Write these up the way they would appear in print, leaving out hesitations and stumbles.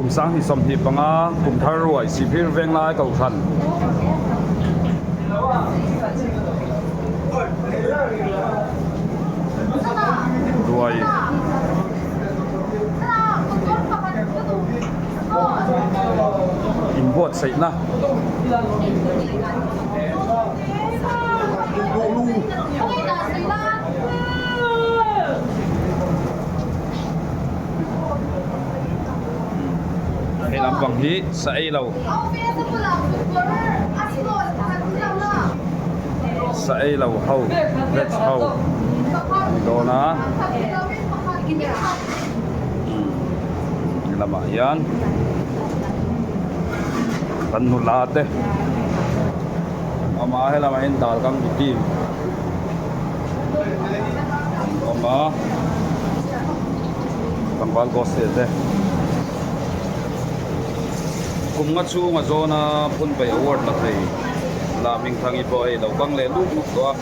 Kum 2025 kum thar ruai Sihphir Venglai Kohhran ruai inbuatsaihna He lampang hi sa ei lo sa ei lo ho veg ho a ni dawn a he lamah hian kan nula te an awm a helamah hian dal kang bi team an awm a. Tlangval Gospel te kum nga chhunga zawna Phunpei Award la thei la Hmingthangi pawh hei lo kang leh luk luk tawh a,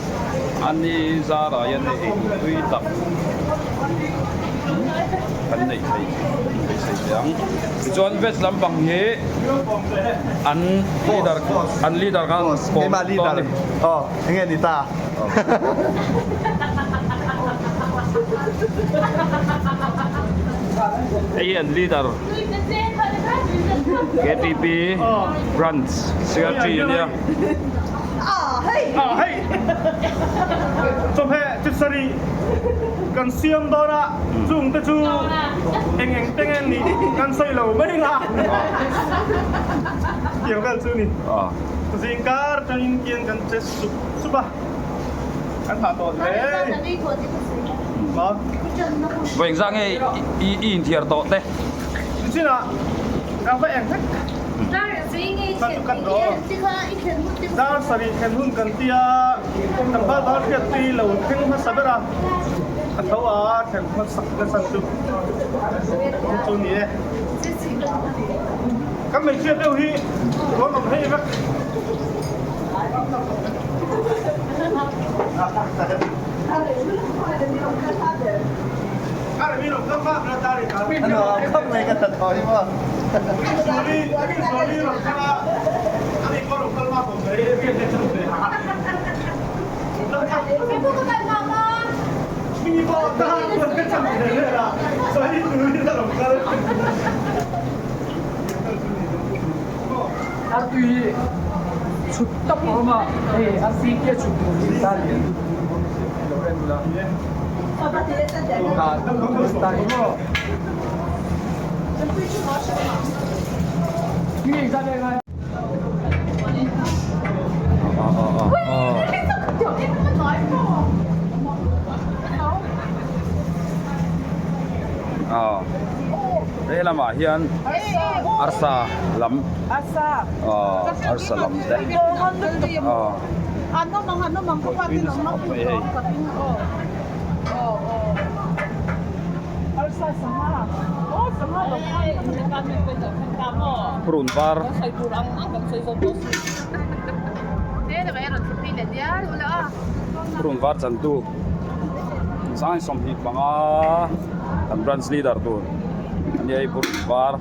ani zarah hian hei eitur tui tak kan neih theih beisei teh ang. Tichuan veg lampang hi an leader an leader khan kawm tawh a ni. Enge ni ta? Hei hi an leader KTP branch secretary a nia. Hei chawhmeh chi sarih kan siam dawn a, chung te chu eng eng te nge nih kan sawi lo mai la tiang vel chu ni. Zingkar atangin kian kan che sup sup a, kan hah tawh hle. Maw? Vawi engzah nge i inthiar tawh te? Nichinah ka va eng vek. Dar sarih thlen hun kan tia, tlangval val hriat tui lo thleng hmasa ber a, a tho a thlen hmasak nasa chu chu ni e. Kan hmeichhia deuh hi rawn awm hei vek. A tui chhut tawp a awm a, hei a si te chhut tur hi ta lian lo en la ta hi maw He lamah hian arsa lam arsa lam te buaipui nasa khawp mai hei. Purun var purun var chantu 25 kan branch leader tur a nia hei purun var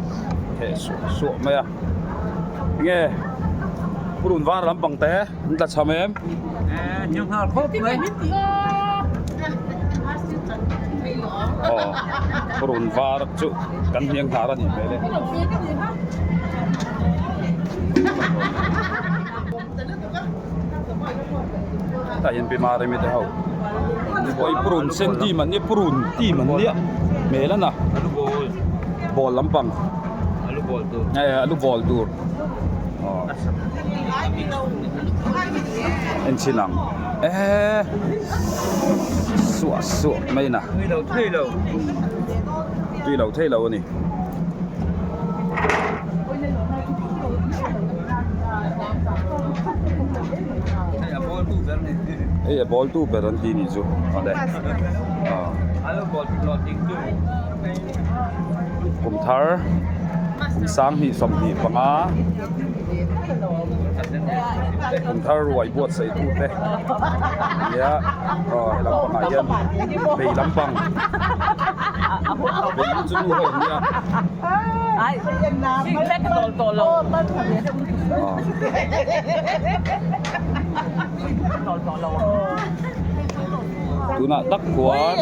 theh suah suah mai a enge purun var lampang te an tla cham em. Aw purun var chu kan hniang hnar a nih hmel e. Tah hian Pi Maremi te ho pawh hi purun sen team an nia purun team an nia hmel a na ball lampang alu ball tur aw en chhin ang eee suah suah mai na tui lo thei lo tui lo thei lo a ni. Hei a ball tu ber an ti nih chu awle kum thar. 2025 Kumthar ruai buatsaih tute nia aw he lampangah hian vei lampang vei chu nu ho an nia. Tunah tak khuan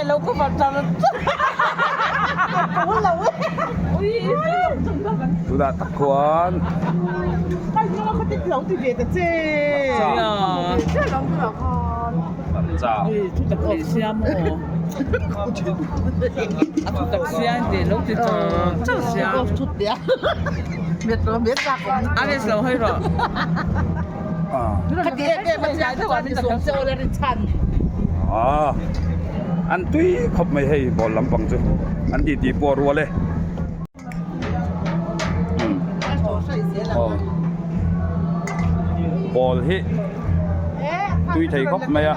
tunah tak khuan Aaa an tui khawp mai hei ball lampang chu an ti ti pawh a rual e aw ball hi tui thei khawp mai a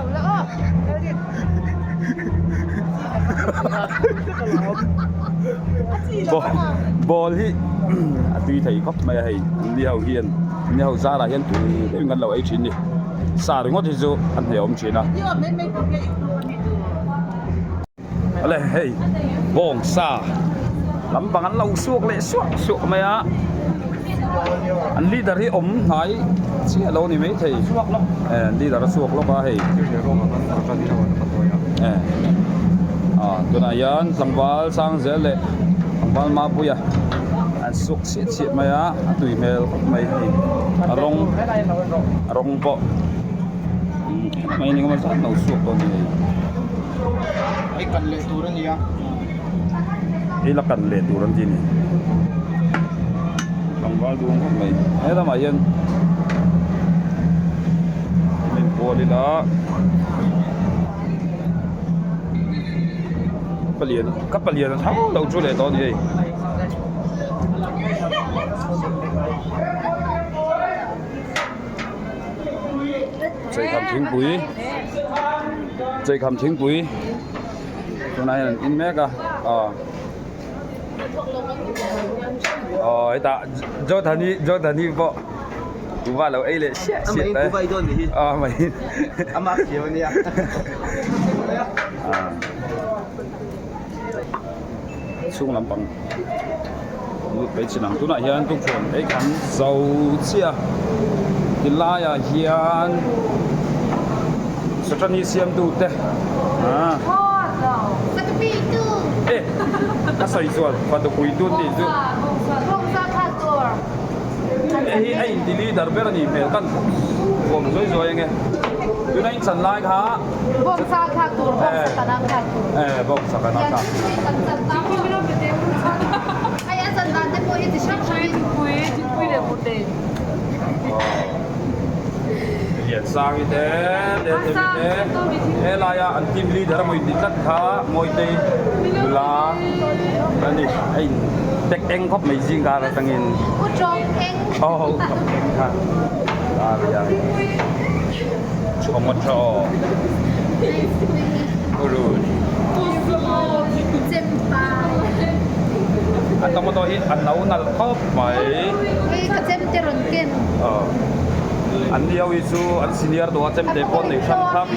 ball hi a tui thei khawp mai a hei ni ho hian. Ni ho zarah hian tui deuhin kan lo ei thin ni. Sa ringawt hi chu a hneawm thin a. Awle hei bawng sa lampang an lo suak leh suah suah mai a. An leader hi awm hnai chiah lo ni maithei. Eh an leader a chhuak lawk a hei. Eh ah tunah hian tlangval sang zel leh tlangval mapuia an suk chhiah chhiah mai a. A tui hmel khawp mai hei a rawng a rawng pawh mai ni emaw zat lo chhuak dawn a ni hei. Hei kan leh tur a ni a. Hei la kan leh tur an ti a ni. Tlangval duang khawp mai he lamah hian min kual ila palian ka palian a thau lo chu leh tawh a ni hei. Cheikham thingpui cheikham thingpui tunah hian an in mek a aw aw hetah Jothani Jothani pawh kuhva lo ei leh siah siah ta e aw mai chhung lampang lut mai chin ang tunah hian tukverh ei kan zo chiah a tilaiah hian satani siamtu te ah e ka sawi chuan fatupui tu tih chu hei hi a inti leader ber a nih hmel kan kawm zuai zuai ange tuna in chan lai kha. Bawngsa thlak tur, bawngsa kana thlak tur. Eh, bawngsa kana thlak. Hei a chan dan te pawh hi chi hrang hrangin. Thingpui, thingpui leh mute. Liansangi te, Lelthemi te, helaia an team leader a maw inti tlat kha Mawitei nula a ni. A in tek eng khawp mai zing kar atangin. U tawng eng. Aw, u tawng eng kha. Aria. Tomato Purun A tomato hi a no nalh khawp mai An ni ho hi chu an senior tawh a chemte pawh an nei hrang hrang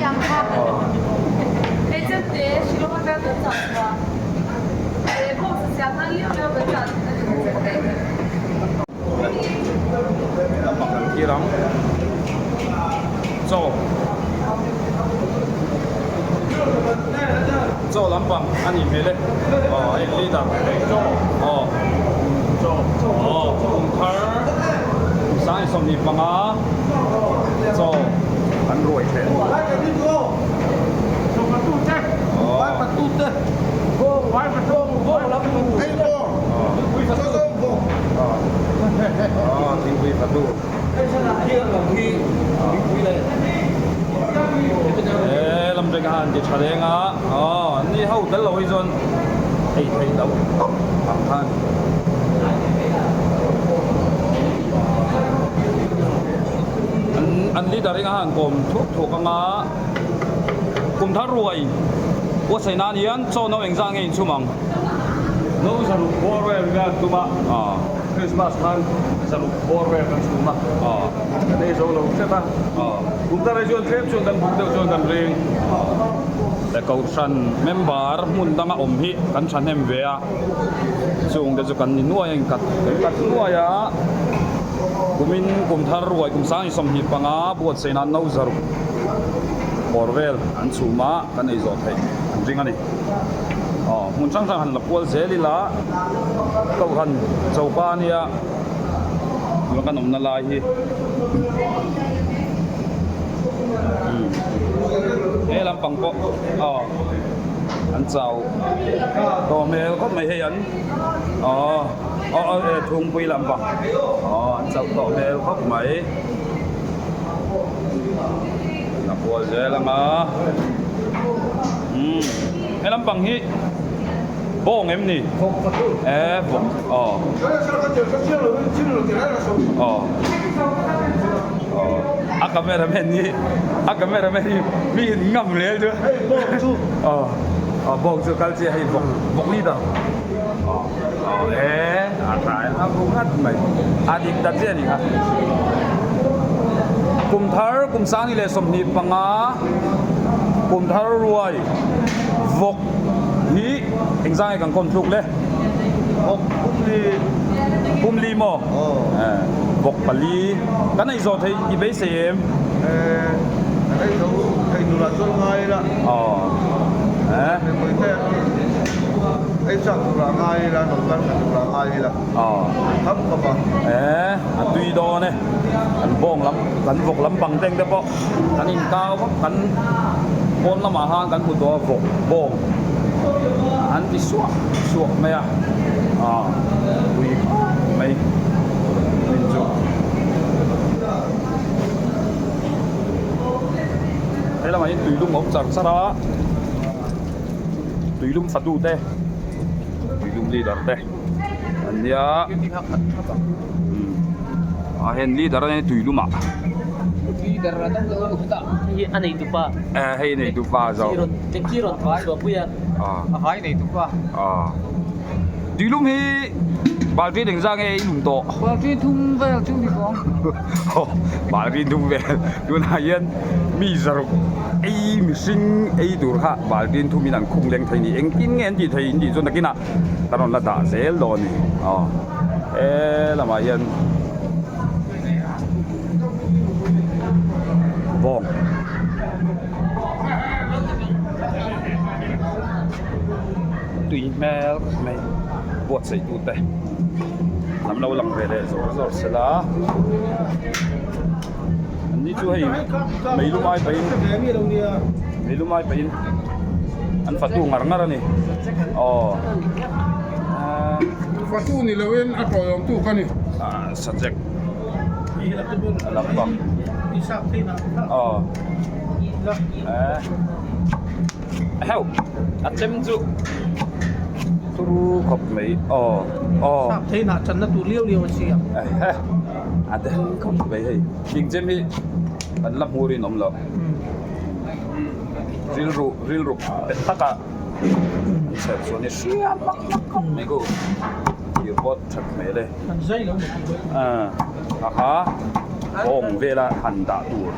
Lampang kan thlir ang chaw chaw lampang a nih hmel e aw hei leader aw aw kum thar kum 25 chaw an ruai theh aw thingpui fatu He lam te khan ti tha leng a aw an ni ho tel lo hi chuan ei theih loh ang khan an an leader eng a han kawm thuak thuak anga kum thar ruai buatsaih nan hian chaw no engzah nge inchhum ang No saruk bawr vel vel tum a. Aw. Christmas khan zaruk bawr vel kan chhum a, kan ei zo lo tlat a, kum thar hi chuan tlem chuan kan buk deuh chuan kan ring. Le Kohhran member hmun danga awm hi kan thahnem ve a, chung te chu kan ni nuai a inkat kan kat nuai a, kumin kum thar ruai kum sang 25 buatsaih nan no zaruk bawr vel an chhum a, kan ei zawh theih an ring a ni. Aw hmun hrang hrang han la kual zel ila Kohhran choka ania tuna kan awmna lai hi umm he lampang pawh aw an chau tawh hmel khawp mai hei an aw aw aw e thungpui lampang aw an chauh tawh hmel khawp mai. A kual zel ang a umm he lampang hi bawng em ni e bawk aw aw aw a camera man hi a camera man hi mi in ngam hle chu aw aw bawng chu kal chiah hei bawk bawk leader aw aw e a tha A bu nghat mai. A dik ta chiah a ni kha. Kum thar kum sangni leh 25 kum thar ruai vawk hi engzang nge kan kawm tluk le? Vawk pum li. Pum li maw? Vawk pali. Kan ei zawh theih i beisei em? Kan ei zo thei turah chuan ngai ila. Aw. Mipui te ei chak turah ngai ila, lo kal tha turah ngai ila. Kham khawp a. E, a tui dawn e. Kan bawng lam, kan vawk lam pang teng te pawh kan inkau vak, kan pawn lamah khan kan hmu tawh a vawk bawng an ti suah suah mai a. Aw, tui khawp mai min chu. He lamah hian tuilum a awm char char a, tuilum fatute tuilum leader te an nia ah heng leader a nia tuilum ah a neitupa eh hei a neitupa zo ah tuilum hi balti engzah nge i lum tawh balti thum vel chu ni tawh ang balti thum vel tunah hian mi zaruk ei mihring ei tur kha balti thum in an khung leng thei ni engtin nge an tih thei in tih chu nakinah kan rawn la dah zel dawn a ni aw he lamah hian bawng. Tui hmel khawp mai buatsaih tute an lo lang ve leh zawr zawr sela an ni chu hei meilum ai pahin meilum ai pahin an fatu ngar ngar a ni aw Fatu ni loin a tawiawm tu ka ni. Ah subject a lampang aw eh. Heuh a chem chu turu khawp mai aw aw Sap thei nah channa tur liau liau a siam. Ehe a den khawp mai hei thing chem hi kan la hmu rinawm loh rilru rilru pet taka an chher chuan hi hriam mak mak khawp mai ku thir pawh that hmel e An zai lo ni tih ah a kha bawng vela han dah tur.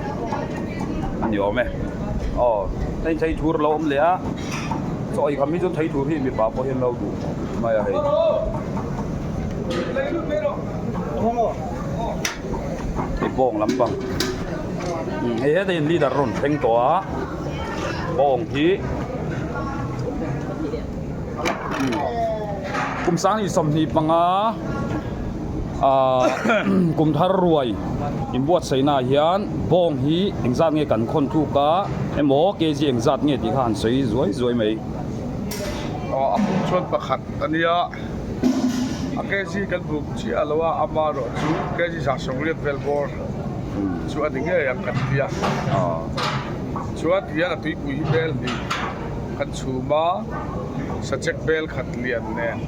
a ni awm e aw hei thei thur a lo awm leh a chaw ei kham hi chuan thei thur hi mipa pawh hian lo duh mai a hei hei bawng lampang hei hetah hian leader rawn thleng tawh a bawng hi kum sanghnih 25 ahh kum thar ruai inbuatsaihna ah hian bawng hi engzat nge kan khawn tluk a emaw kg engzat nge tih kha han sawi zuai zuai mai. Aw a pum chuan pakhat a nia a kg kan buk chiah lo a amaherawh chu kg 180 vel bawr chu a ni ngei ang kan tia chuan tihian a tuipui hi bel hnih kan chhum a sachek bel khat lian nen.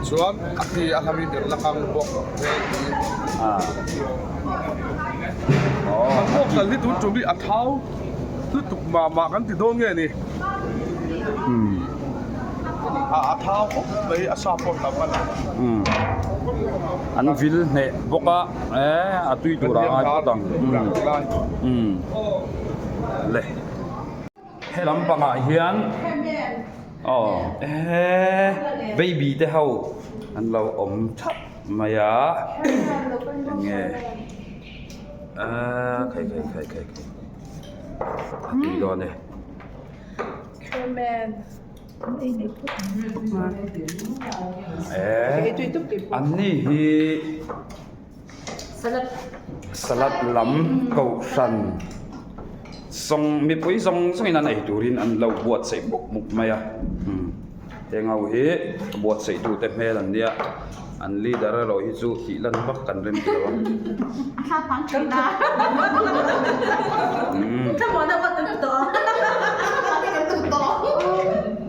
Chuan a hi a hlami ber la kang bawk vel hi. Kan bawk kal hi tun tum hi a thau lutuk mah mah kan ti dawn nge ni? A thau. thau khawp mai a sa pawh tam a ni. Umm an vil hneh bawk a eh a tui tur ah ngai phawt ang umm le he lampang ah hian aw eh baby te ho an lo awm thap mai a enge ah khai khai khai khai khai a tui dawn e. An ni hi salad lam kohhran zawng mipui zawng zawngin an ei turin an lo buatsaih mup mup mai a heng ho hi buatsaih tute hmel an nia an leader erawh hi chu tih lan vak kan rem ti lo a.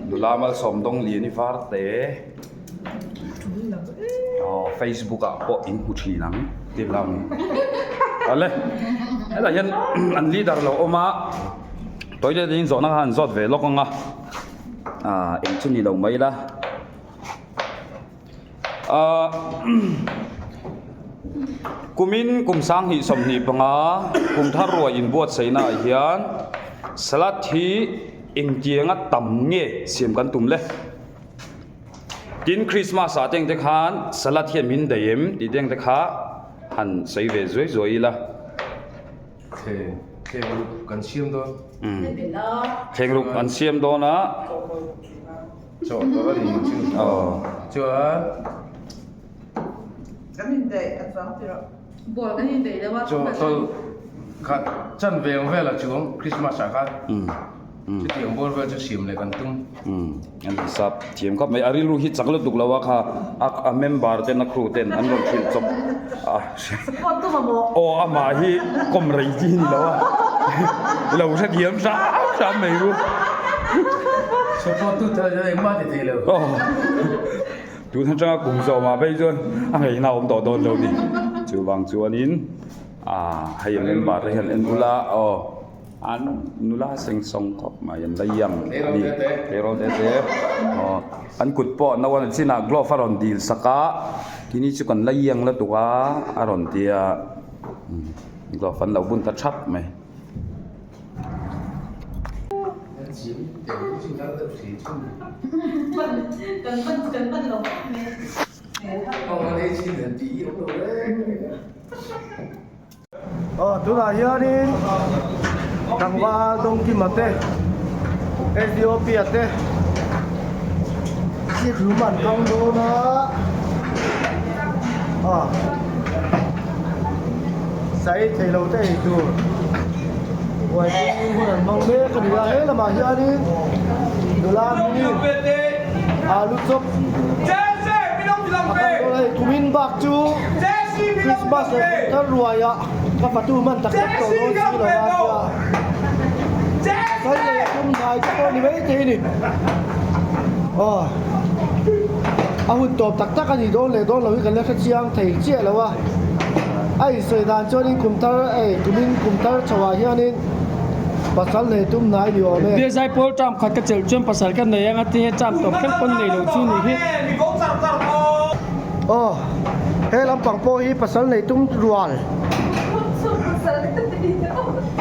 Nula malsawm dawng lian i var te aw facebook ah pawh in hmu thin ang ti lang awle hetah hian an leader lo awm a toilet in zawhna kha an zawt ve lawk ang a ah eng chu ni lo mai ila. Ahh kumin kum sanghnih 25 kum thar ruai inbuatsaihna ah hian salad hi engtianga tam nge siam kan tum le? Tin Christmas ah te engte khan salad hian min daih em tih te engte kha han sawi ve zuai zuai ila. Thleng thleng ruk kan siam dawn. Umm thleng ruk an siam dawn a. Chaw tawh a ni chu. Aw. Chuan. Kan indaih a chuang tir a. Ball kan indaih lo a. Chaw tawlh khat chan ve ang vel a chuang Christmas ah khan. Chutiang ball vel chu siam leh kan tum. Umm an ti sap thiam khawp mai. A rilru hi chak lutuk lo a kha a member ten a crew ten an rawn hrilh chawp a. Support tu mamawh. Aw amah hi kawm rei chi ni lo a. Lo hrethiam hram hram mai ru. Support tu thar hian engmah ti thei lo. Aw tun atanga kum zawmah phei chuan a ngaihna awm tawh dawn lo ni. Chuvang chuanin ah hei member te hian en ula aw. An nula seng sawng khawp mai an la iang a ni tleirawl te te aw an kut pawh no a chinah glove a rawn dil sak a tini chu kan la iang lutuk a a rawn ti a glove an lo bun ta thap mai. Aw tunah hianin tlangval Dawngkima te SDOP a te sikhlum an kang dawn a aw sai thei lo te ei tur buaipui hun an hmang mek a ni a he lamah hianin nula hmingin alu chawp a kang dawn a hei kumin bak chu. Christmas leh kum thar ruaiah ka fatu hman tak tak tawh dawn si lo a tia kal leh tum hnai te pawh ni mai thei a ni. Aw a hun tawp tak tak a nih dawn leh dawn lo hi kan la hre chiang thei chiah lo a, a insawi dan chuanin kum thar ei kumin kum thar chhoah hianin pasal nei tum hnai ni awm e. Biazai pawl term khat ka chelh chuan pasal ka nei ang a ti he term tawp thleng pawn nei lo chu ni hi. Aw, he lampang pawh hi pasal nei tum rual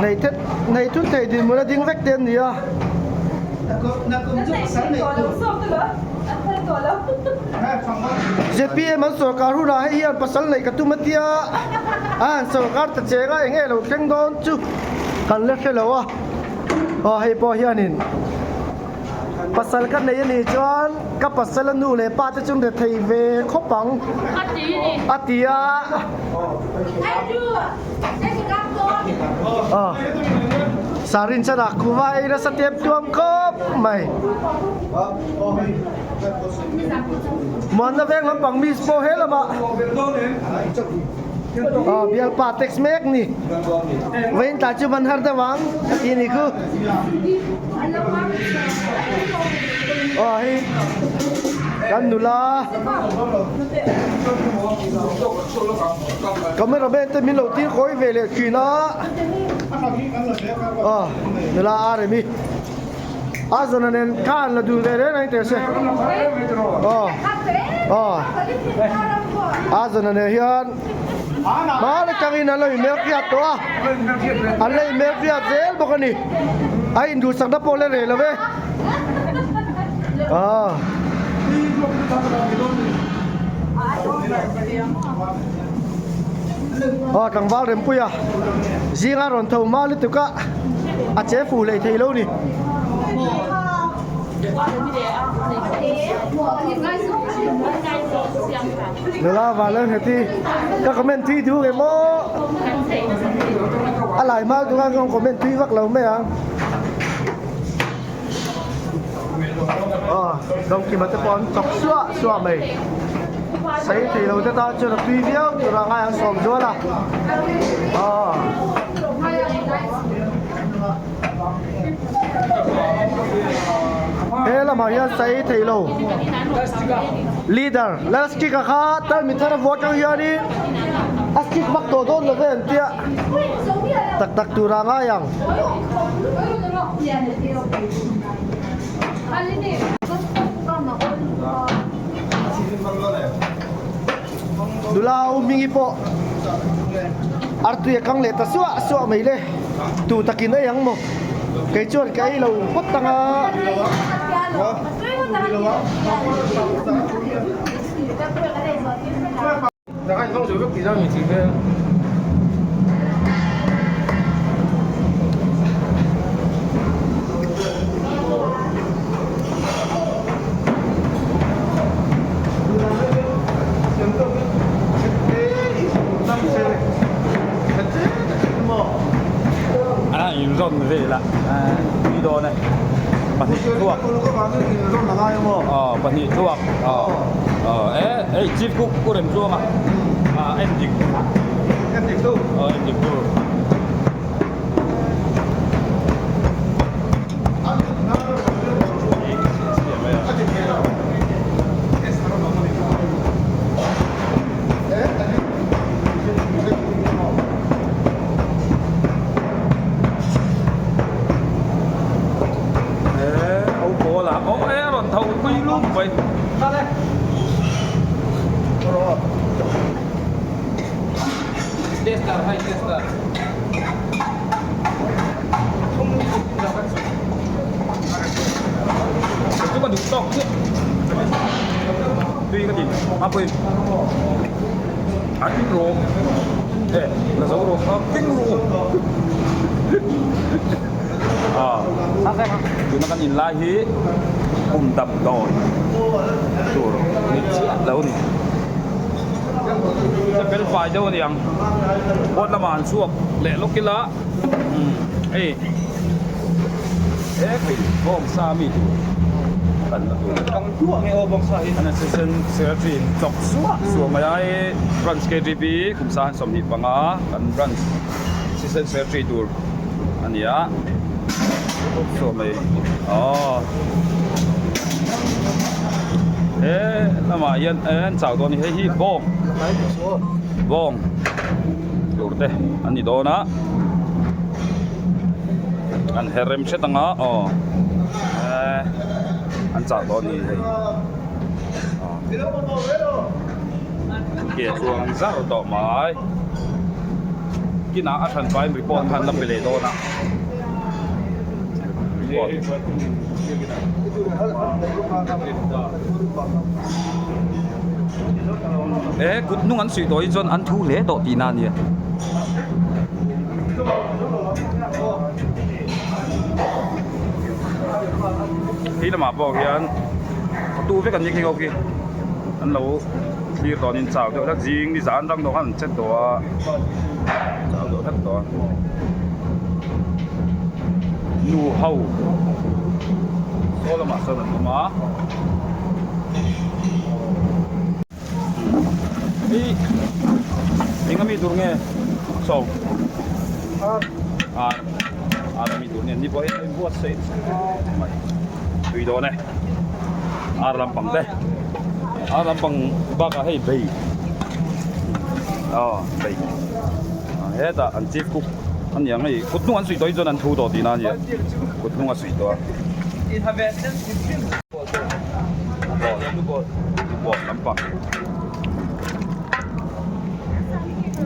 nei thet nei thut thei dinhmun a ding vek te an ni a. Zpm an sawrkar hunah hei hian pasal neih ka tum a tia, a han sawrkar ta cheng a eng nge lo thleng dawn chu kan la hre lo a. Aw hei pawh hianin. Pasal ka nei a nih chuan ka pasal a nu leh pa te chu an rethei ve khawp ang a ti a. Aw Sarin chuan a kuva ei nasa tep tuam khawp mai. Muanna veng lampang miss pawh he lamah aw bialpa text mek ni. Vawiin tlai chu man har deuh ang a ti a ni khu. Aw hei kan nula cameraman te min lo tir kawi ve leh thin a aw nula a rem hi. A zawna nen kha an la dun ve reng reng teh se. Aw. Aw. A zawna nen hian hmana tangin an lo inhmelhriat tawh a. An la inhmelhriat zel bawk a ni. A induhsakna pawh la reh lo ve. Aw. Aw tlangval Rempuia zinga rawn tho hma lutuk a a che fuh hlei thei lo ni. Nula van ang heti ka comment thui duh nge maw a lai hma duh a ka comment thui vak lo mai ang. Aw dawngkima te pawh an chawk suah suah mai sei thei lo te tan chuan a tui viau tur a ngai ang sawm zual a aw he lamah hian sei thei lo leader lal stick a kha tarmit thar a vuah tang hianin a stick vak tawh dawn lo ve an tia tak tak tur a ngai ang. Nula u hmingi pawh artui a kang leh ta suah suah mai le tu takin ei ang maw kei chuan ka ei lo phawt tang a. A inrawn vel a tui dawn e pahnih thuak aw pahnih thuak aw. Aw e hei chief cook u rem chuang a ah en dik en dik tu aw en dik tu e au pawl a aw e a rawn tho pui lup mai. Chu ka duh tawk chiah tui ka ti a pawhin a in rawh e la zo rawh kha keng rawh tuna kan in lai hi kum damdawi tur ni chiah lo a ni se fel fai deuh a ni ang board lamah an chhuak leh lawk ila hei he thei bawngsa mi tur kan la tur an assistant secretary in chawk suah suah mai a hei branch ktp kum sang 25 kan branch assistant secretary tur. a ni a saw mai aw he lamah hian an chau dawn a ni hei hi bawng bawng tur te an ni dawn a an her rem hret ang a aw an chau dawn a ni hei ke chuang zar tawh mai. Kinah a hran pahin report khan la pe leh dawn a. Report. E kut hnung an suih tawh hi chuan an thu hle tawh tihna a nia. Khi lamah pawh hian tu vek an ni khi ho khi an lo. Thlir tawnin chau deuh hlek zing ni zan rang dawh khan an chet tawh a chau deuh hlek tawh a nu ho saw lamah sawn an awm a hi eng ami tur nge saw a ar ami tur nge ni pawh hi a inbuatsaih mai tui dawn e. Ar lampang te ar lampang bakah hei bei aw bei hetah an chief cook a ni ang hei kut hnung an suih tawh hi chuan an thu tawh tihna a nia kut hnung a suih tawh a. Ball ball lampang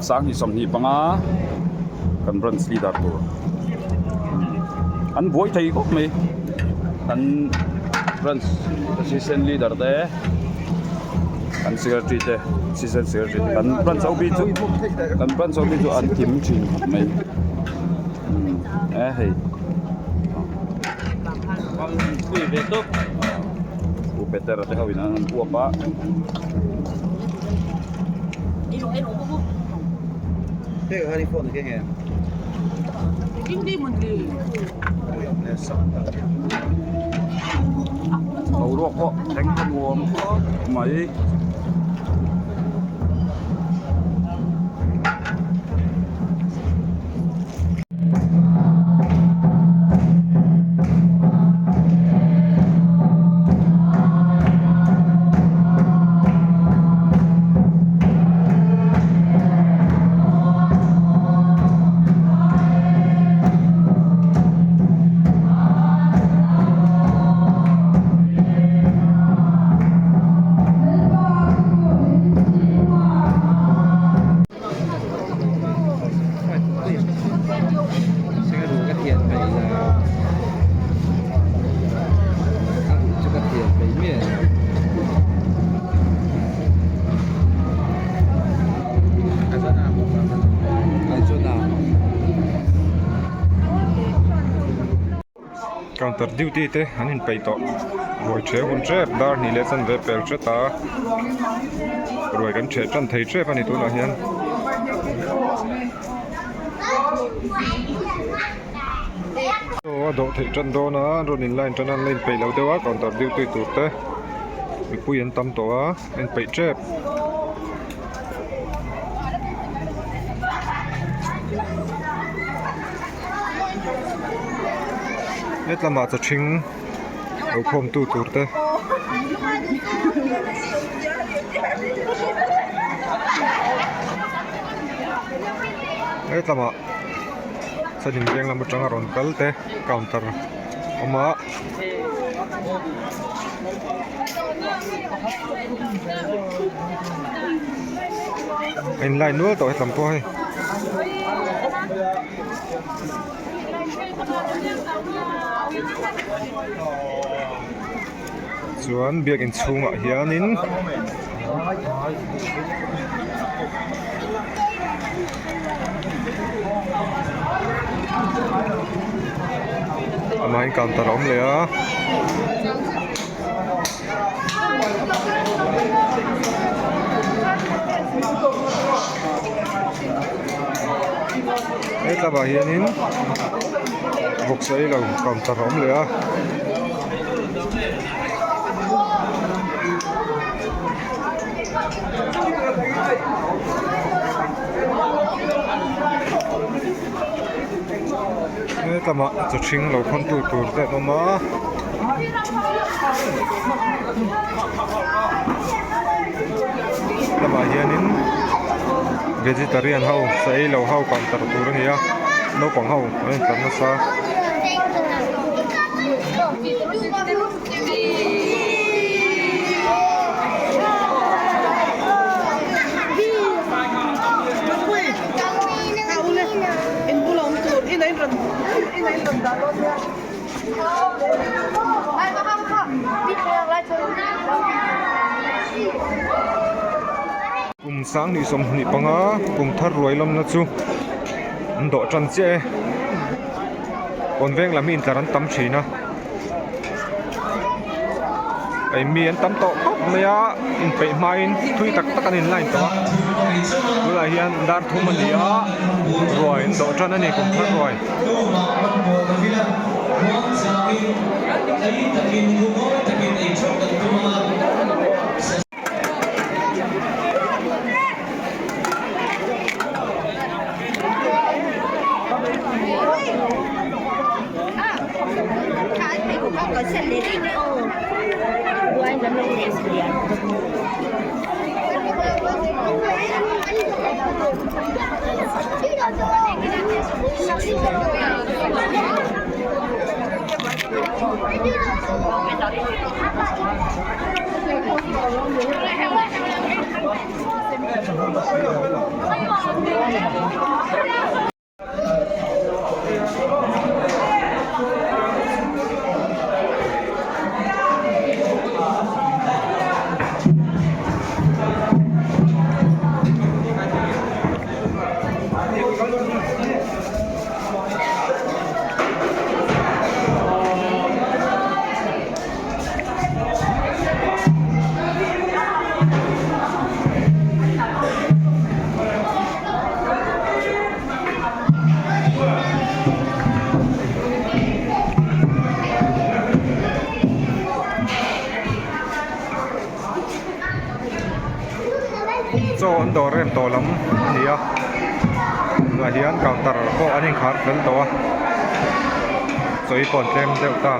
sanghnih 25 kan branch leader tur an buai thei khawp mai kan branch assistant leader te kan secretary te assistant secretary te kan branch ho bi chu kan branch ho bi chu an kim thin khawp mai e hei. U Peter te ho in an han uap a. Boruak pawh thleng kha nuam khawp mai. Counter duty te an inpeih tawh ruai ṭheh hun ṭep dar hnih leh chanve pel hret a ruai kan ṭheh ṭan thei ṭep a ni tunah hian. Aw a dawh theih ṭan dawn a an rawn in line ṭan a an la inpeih lo deuh a counter duty tur te mipui an tam tawh a a inpeih ṭep. Hetlamah chaw ṭhing lo khawm tu tur te hetlamah sanin veng lam atanga rawn kal te counter a awm a. A in line nual tawh hetlam pawh hei. Chuan biakin chhungah hianin amahin counter a awm leh a. He tlangah hianin vawksa ei lo counter a awm leh a. He tlangah chaw ṭhing lo khawn tu tur te an awm a. Lamah hianin vegetarian ho sa ei lo ho counter tur a ni a naupang ho an intlar nasa. Kum 2025 kum thar ruai lawmna chu an dawh tan chiah e. Kawn veng lam hi intlar an tam thin a. Hei mi an tam tawh khawp mai a inpeih hmain thui tak tak an in line tawh a tunah hian dar thum a ni a ruai an dawh tan a ni kum thar ruai. Chaw an dawr rem tawh lam a ni a tunah hian counter pawh an inkhar fel tawh a chawi pawh an tlem deuh ta.